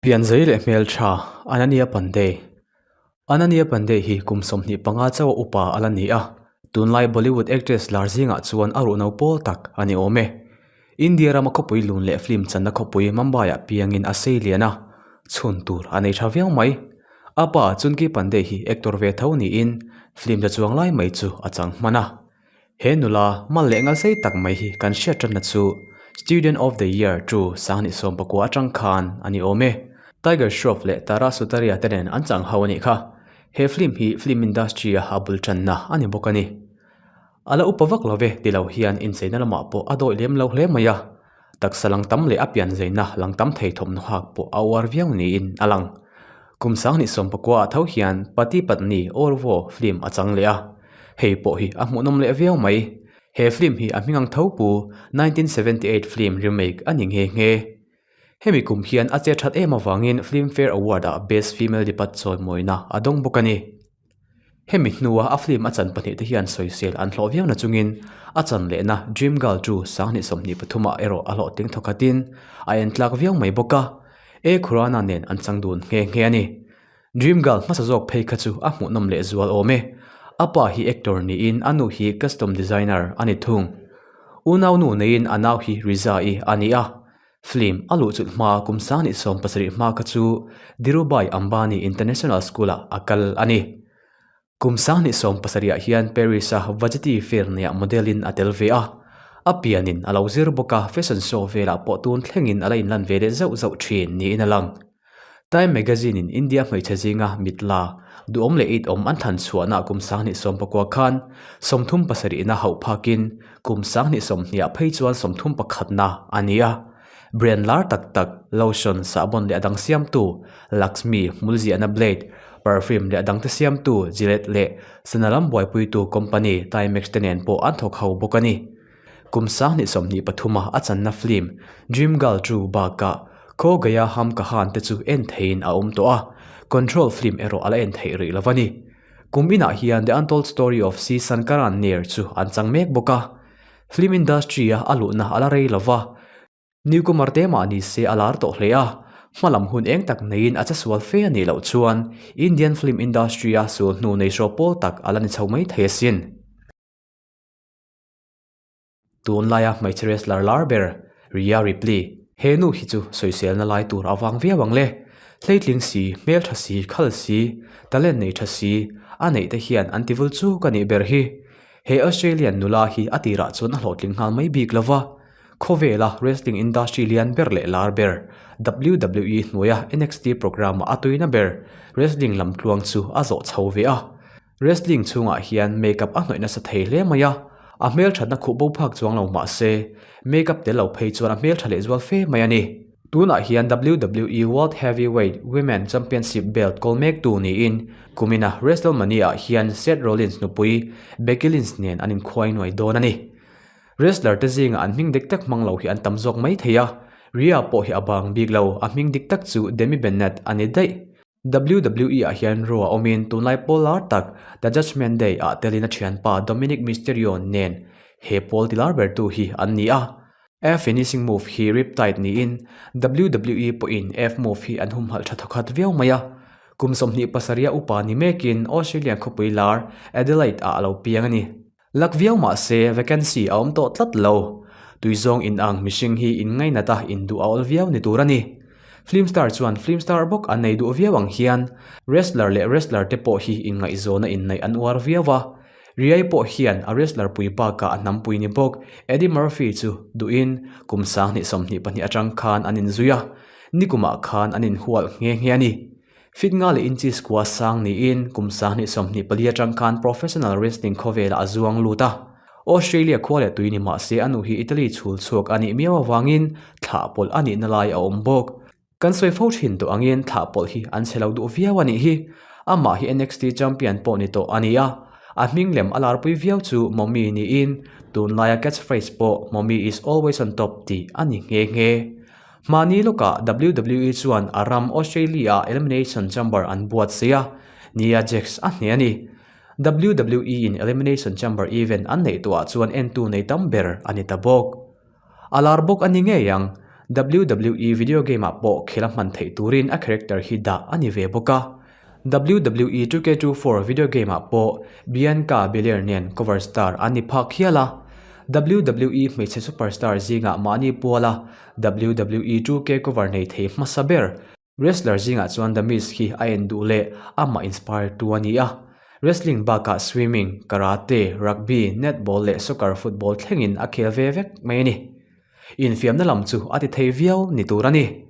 Pianzei leh hmeltha Ananya Pandey Ananya Pandey hi kum 25 chauh a upa a la ni a, tunlai Bollywood actress lar zingah chuan a ruhno pawl tak a ni awm e. India rama khawpui lun leh film channa khawpui Mumbai-ah piangin a sei lian a, chhun tur a nei tha viau mai. A pa Chunki Pandey hi actor ve tho niin film tla chuang lai mai chu a chang hman a. He nula mal leh ngal sei tak mai hi kan hriat tanna chu Student of the Year tu Sanghnih 19 atang khan a ni awm e. Tiger Shroff leh Tara Sutaria te nen an chang ho a nih kha. He film hi film industry a a bul tanna a ni bawk a ni. A la upa vak lo ve ti lo hian incheina lamah pawh a dawih lem lo hle mai a. Taksa lang tam leh a pian zeina lang tam thei thawmhnaw hak pawh a uar viau niin a lang. Kum 2019 ah tho hian Pati Patni Aur Woh film a chang leh a, hei pawh hi a hmuhnawm leh viau mai. He film hi a hming ang tho pu 1978 film remake a ni nghe nghe. Hemi kum hian a che that em avangin Filmfare Award ah Best Female Debut chawimawina a dawng bawk a ni. Hemi hnua a film a chan pahnih te hian sawisel an hlawh viau na chungin a chan lehna Dream Girl chu 2023 ah erawh a hlawhtling thawkhatin a en tlak viau mai bawk a, A Khurana nen an chang dun nghe nghe a ni. Dream Girl hmasa zawk phei kha chu a hmuhnawm leh zual awm e. A pa hi actor niin a nu hi custom designer a ni thung. Unau nu neiin a nau hi Riza-i a ni a. Film a luh chulh hma kum 2017 hma kha chu Dhirubhai Ambani International School-ah a kal a ni. Kum 2017 ah hian Paris-a Vanity Fair neihah model-in a tel ve a. A pianin a lo zir bawk a, fashion show velah pawh tun thlengin a la inlan ve leh zauh zauh thin niin a lang. Time Magazine-in India hmeichhe zinga mitla, duhawm leh itawm an thlan chhuahna kum 2019 khan 37 na hauh phakin kum 2020 ah phei chuan 31 na a ni a. Brand lar tak tak, lotion, sahbawn leh a dang siamtu, Lakshmi, hmul ziahna blade, perfume leh a dangte siamtu, Gillette leh sana lam buaipuitu company Timex te nen pawh an thawk ho bawk a ni. Kum 2023 a a channa film Dream Girl 2 bakah Kho Gaya Hum Kahan te chu en theiin a awm tawh a, Control film erawh a la en theih rih lo a ni. Kum inah hian The Untold Story of C Sankaran Nair chu an chang mek bawk a. Film industry a a luhna a la rei lo va, Newcomer te mah ni se a lar tawh hle a, hmalam hun eng tak neiin a chesual fe a nih loh chuan Indian film industry a sul hnu nei hraw pawl tak a la ni chho mai thei asin. Tunlaia hmeichhe wrestler lar ber Rhea Ripley, he nu hi chu sawiselna lai tur a vang viau ang le. Hleitling si, hmeltha si, khal si, talent nei tha si, a neih te hian an tivul chu ka nih ber hi. He Australian nula hi a tirah chuan a hlawhtling nghal mai bik lo va, khawvela wrestling industry lian ber leh lar ber WWE hnuaia NXT programme-ah a tuina ber wrestling lamtluang chu a zawh chho ve a. Wrestling chhungah hian makeup a hnawih nasa thei hle mai a, a hmelthatna khuh bo phak chuang lo mah se, makeup tel lo phei chuan a hmeltha leh zual fe mai a ni. Tunah hian WWE World Heavyweight Women Championship belt kawl mektu niin kumina WrestleMania-ah hian Seth Rollins nupui Becky Lynch nen an inkhuai nuai dawn a ni. Wrestler te zingah an hming dik tak hmang lo hi an tam zawk mai thei a, Rhea pawh hi a bang bik lo, a hming dik tak chu Demi Bennett a ni daih. WWE ah hian Raw a awmin tunlai pawl lar tak The Judgement Day ah telin a thianpa Dominik Mysterio nen he pawl ti lar bertu hi an ni a. F finishing move hi Riptide niin WWE pawhin F move hi an humhalh tha thawkhat viau mai a. Kum 27 a upa ni mekin Australian khawpui lar Adelaide ah a lo piang a ni. Lak viau mah se vacancy a awm tawh tlat lo. Tuizawng in ang mihring hi in ngainat a in duh a awl viau ni tur a ni. Film star chuan film star bawk an nei duh viau ang hian wrestler leh wrestler te pawh hi in ngaihzawna inneih an uar viau a. Riai pawh hian a wrestler pui bakah a hnampui ni bawk Eddie Murphy chu duhin kum 2022 atang khan an inzui a, nikumah khan an inhual nghe nghe a ni. Fit nga leh inches kua sang niin kum 2024 atang khan professional wrestling khawvelah a zuang lut a. Australia khua leh tui ni mah se a nu hi Italy chhul chhuak a nih miau avangin thlah pawlh a nihna lai a awm bawk. Kan sawi fo thin tawh angin thlah pawlh hi an chhe lo duh viau a nih hi. Amah hi NXT champion pawh ni tawh a ni a. A hming lem a larpui viau chu Mommy niin tunlaia catchphrase pawh Mommy is always on top tih a ni nghe nghe. Mahni lawkah WWE chuan a ram Australia-ah Elimination Chamber an buatsaih a, Nia Jax a hneh a ni. WWE-in Elimination Chamber event an neih tawhah chuan entu nei tam ber a ni ta bawk. A lar bawk a ni ngei ang. WWE video game-ah pawh khel a hman theih turin a character hi dah a ni ve bawk a. WWE 2K24 video game-ah pawh Bianca Belair nen cover star an ni phak hial a. WWE hmeichhe superstar zingah mahni puala WWE 2K cover nei thei hmasa ber Wrestler zingah chuan The Miz hi a en duh leh amah inspire tu a ni a. Wrestling bakah swimming, karate, rugby, netball leh soccer football thlengin a khel ve vek mai a ni. Infiamna lam chu a ti thei viau ni tur a ni.